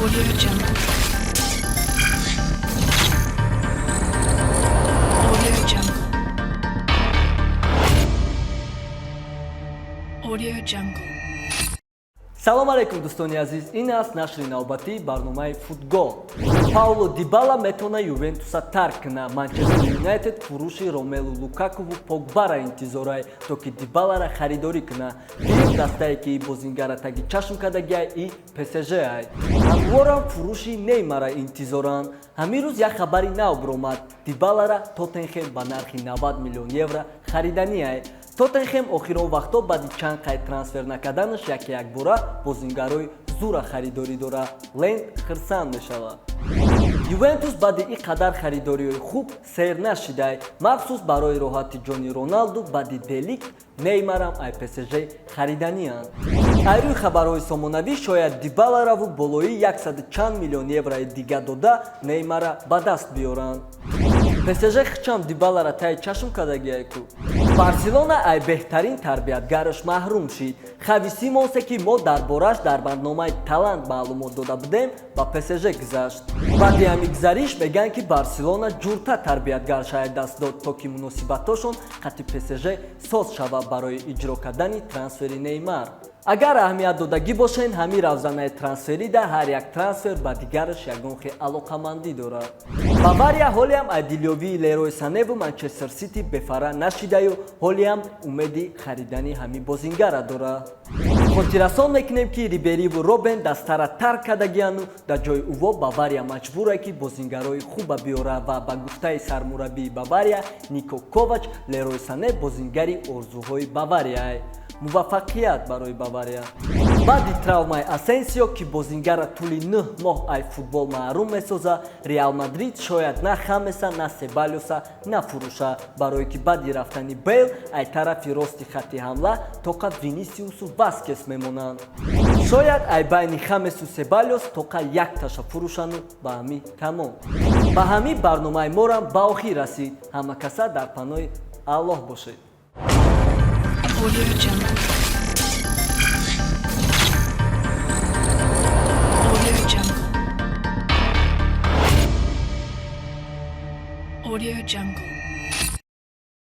Audio Jungle. Audio Jungle. Audio Jungle. Салом алейкум, дӯстони азиз! Ин аст нашри навбатии барномаи «Футгол». Пауло Дибала метавона «Ювентуса» тарк кунад. «Манчестер Юнайтед» фурӯши Ромелу Лукакову Погбара интизорай, то ки Дибалара харидорӣ кунад. Дуюм дастае, ки бозингара таги чашм кардагиай, и ПСЖ ай. Ҳамворам фурӯши Неймара интизоранд. Ҳамин рӯз як хабари нав биромад: Дибалара «Тоттенхем» ба нархи 90 миллион евро хариданиай. «Тоттенхем» охирон вақтҳо баъди чанд қайд трансфер накарданаш яке якбора бозингарои зура харидорӣ дорад. Ленд хирсанд мешавад. «Ювентус» баъди ин қадар харидориҳои хуб сер нашидай. Махсус барои роҳати ҷони Роналду баъди Де Лихт Неймарам ай ПСЖ хариданианд. Ай рӯи хабарҳои сомонавӣ, шояд Дибалараву болои 100 чанд миллион еврои дига дода, Неймара ба даст биёранд. ПСЖ хичам Дибалара таи чашм кардагиай ку. «Барселона» ай беҳтарин тарбиятгараш маҳрум шид. Хави Симонсе, ки мо дар бораш дар барномаи «Талант» маълумот дода будем, ба ПСЖ гузашт. Баъди ҳамин гузариш мегӯянд, ки «Барселона» ҷурта тарбиятгаршае даст дод, то ки муносибатҳошон қати ПСЖ соз шавад барои иҷро кардани трансфери Неймар. Агар аҳамият додагӣ бошен, ҳамин равзанаи трансферида ҳар як трансфер ба дигараш ягон хел алоқамандӣ дорад. «Бавария» ҳолиам ай дилёвии Лерой Саневу «Манчестер Сити» бефара нашидаю ҳолиам умеди харидани ҳамин бозингара дорад. Хотиррасон мекунем, ки Рибериву Робен дастара тарк кардагияну дар ҷои ӯво «Бавария» маҷбуре, ки бозингарои хуба биёра, ва ба гуфтаи сармураббии «Бавария» Нико Ковач, Лерой Сане бозингари орзуҳои «Баварияй». Муваффақият барои «Бавария». Баъди травмаи Асенсио, ки бозингара тӯли 9 моҳ ай футбол маҳрум месозад, «Реал Мадрид» шояд на Хамеса, на Себалиоса нафурӯша, барое ки баъди рафтани Бейл ай тарафи рости хатти ҳамла тоқа Винисиусу Васкес мемонанд. Шояд ай байни Хамесу Себалиос тоқа якташа фурӯшану ба ҳамин тамом. Ба ҳамин барномаи морам ба охир расид. Ҳама каса дар паноҳи Аллоҳ бошед. Audio Jungle. Audio Jungle. Audio Jungle.